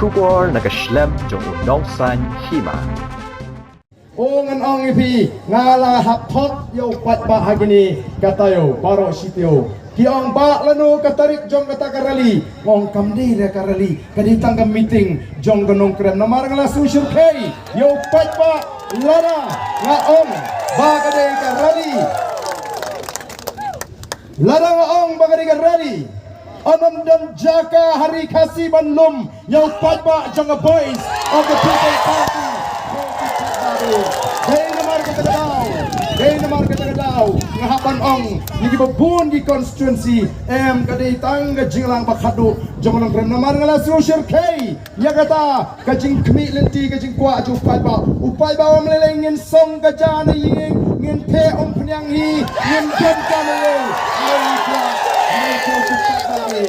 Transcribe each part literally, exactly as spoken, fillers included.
Khubor na ka shlem jong u nongsan hima. O ngan ong ïa phi, nga la hap thok ïa u paidbah ha kine ka taïew baroh shi taïew. Ki ong ba lano ka tarik jong kata ka rally. Nga ong kam dei re ka rally, ka dei tang ka meeting jong ka nongkrem. Namar nga la shu shyrkhei ïa u paidbah lada nga ong ba ka dei ka rally. Lada nga ong ba ka dei ka rally, un ym don jaka ha Ri Khasi ban lum ïa u paidbah jong ka Voice of the People Party. Dei namar kata ka daw, dei namar kata ka daw nga hap ban ong ïa kiba bun ki constituency, em, ka dei tang ka jingïalang ba khadduh jong ka nongkrem. Namar nga la shu shyrkhei ïa kata ka jingkhmih lynti, ka jingkwah jong u paidbah. U paidbah u ong lei lei, ngin song ka ja na ïing, ngin theh umphniang hi, ngin don ka na ïing. Ngin kwah, ngin kwah u paidbah ri.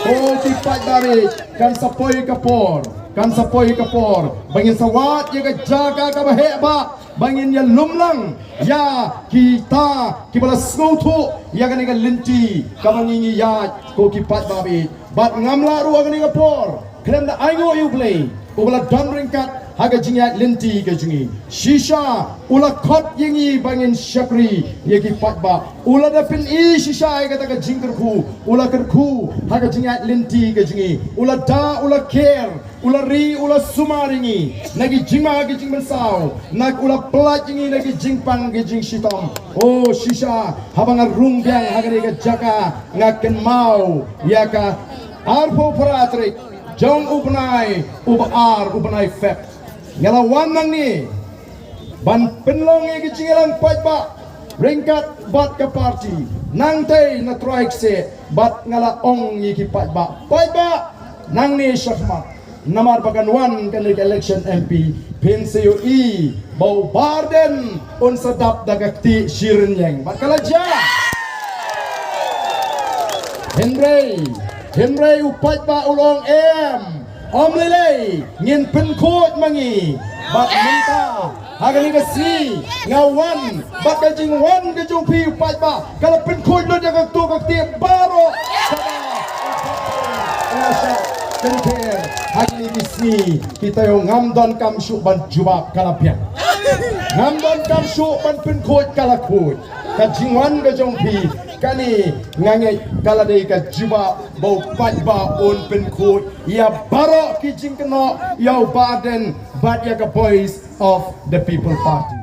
O ki paidbah ri, kan sa poi ka por, kan sa poi ka por ba ngin sa wad ïa ka jaka kaba heh bah, ba ngin ïalum lang ïa kita kiba la sngewthuh ïa kane ka lynti kaba ngi ngi ïaid, ko ki paidbah ri. Bad ngam lah ruh ha kane ka por khlem da ainguh ïa U Blei uba la don ryngkat ha ka jingïaid lynti ka jong ngi. Shisha u la khot ïa ngi ba ngin shakri ïa ki paidbah. U la da pyni shisha ïa kata ka jingkyrkhu, u la kyrkhu ha ka jingïaid lynti ka jong ngi. U la da, u la ker, u la ri, u la sumar ïa ngi na ki jingma ki jingmynsaw, na u la pyllait ïa ngi na ki jingpang ki jingshitom. O shisha haba nga rung biang ha kane ka jaka, nga kynmaw ïa ka arphew phra tarik jong u bnai uba ar, u bnai Feb. Nga la wan nangne ban pynlong ïa ki jingïalang paidbah ryngkat bad ka party. Nangtei na trai kseh bad nga la ong ïa ki paidbah, paidbah, nangne shakhmat, namar ba kan wan kane ka election M P, phin sa ïohi ba u Bah Ardent un sa dap da ka ktieh shi rynïeng. Bad ka la jia. Hynrei, hynrei u paidbah u la ong, em, ym lei lei, ngin pynkhuid ma ngi. Bad mynta ha kane ka sngi nga wan, bad ka jingwan ka jong phi u paidbah ka la pynkhuid lut ïa kato ka ktieh baroh. Kaba nga shah kynther ha kine ki sngi ki taïew, ngam donkam shuh ban jubab, ka la biang. Ngam donkam shuh ban pynkhuid, ka la khuid. Ka jingwan ka jong phi kane, nga ngeit ka la dei ka jubab ba u paidbah un pynkhuid ïa baroh ki jingkynnoh ïa u Bah Ardent bad ïa ka Voice of the People Party.